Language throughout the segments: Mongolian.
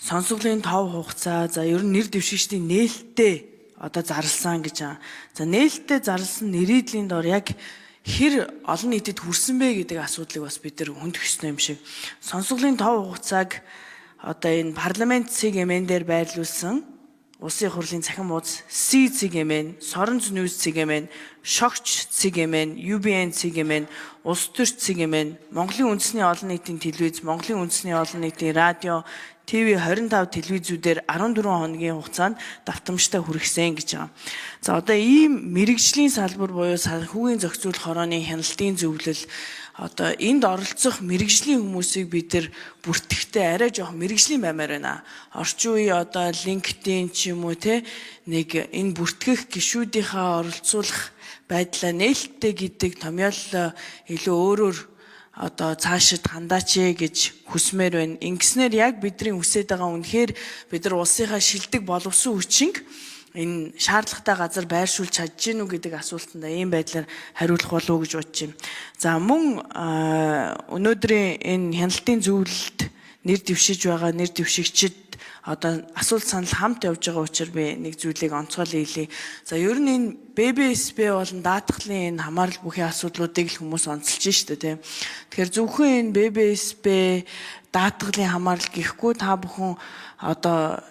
Сонсголын тов хугацаа, за, ер нь нэр дэвшигчдийн нээлттэй одоо зарласан гэж байгаа. За, нээлттэй зарласан нэрийдлийн дор яг хэр олон нийтэд хүрсэн бэ гэдэг асуудлыг бас бид нар хөндөх ёстой юм шиг. Сонсголын тов хугацааг одоо энэ парламент цэг mn дээр байрлуулсан Улсын их хурлын цахим хуудас C.mn, Соронз News .mn, Шогч .mn, UBN .mn, Улс төр .mn, Монголын үндэсний олон нийтийн телевиз, Монголын үндэсний олон нийтийн радио, ТV 25 телевизүүдээр 14 хоногийн хугацаанд давтамжтай хүргэсэн гэж байгаа. За, одоо ийм мэргэжлийн салбар буюу санхүүгийн зохицуулах хорооны хяналтын зөвлөл, одоо энд оролцох мэргэжлийн хүмүүсийг бид нар бүртгэхдээ арай жоох мэргэжлийн баймаар байна. Орчин үеийн одоо LinkedIn ч юм уу, те, нэг энэ бүртгэх гишүүдийнхээ оролцуулах байдлаа нээлттэй гэдэг томьёоллоо илүү өөрөөр одоо цаашид хандаач ээ гэж хүсмээр байна. Ингэснээр яг бидний хүсэж байгаа, үнэхээр бид нар улсынхаа шилдэг боловсон хүчинг энэ шаардлагатай газар байршуулж чадж гин үү гэдэг асуултанд ийм байдлаар хариулах болов уу гэж бодож байна. За, мөн өнөөдрийн энэ хяналтын зөвлөлд нэр дэвшиж байгаа нэр дэвшигчид одоо асуулт санал хамт явж байгаа учраас би нэг зүйлийг онцгойлон хэлье. За, ер нь энэ ББСБ болон даатгалын энэ хамаарал бүхий асуудлуудыг л хүмүүс онцолж штэ, тийм. Тэгэхээр зөвхөн энэ ББСБ, даатгалын хамаарал гэхгүй, та бүхэн одоо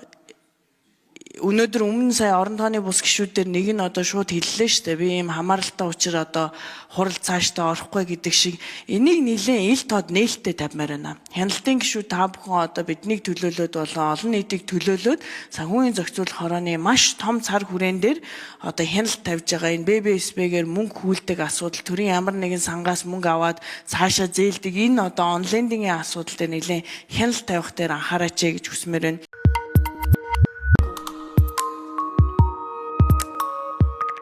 өнөөдөр өмнө сая орон тооны бус гишүүдээр нэг нь одоо шууд хэллээ шүү дээ. Би ийм хамааралтай учраас одоо хурал цаашдаа орохгүй гэдэг шиг энийг нэлээд ил тод нээлттэй тавьмаар байна. Хяналтын гишүүд та бүхэн одоо биднийг төлөөлөөд болон олон нийтийг төлөөлөөд санхүүгийн зохицуулах хорооны маш том цар хүрээн дээр одоо хяналт тавьж байгаа энэ ББСБ-гээр мөнгө хүлдэг асуудал, төрийн ямар нэгэн сангаас мөнгө аваад цаашаа зээлдэг энэ одоо on lending-ийн асуудал дээр нэлээд хяналт тавих дээр анхаараач гэж хүсмээр байна.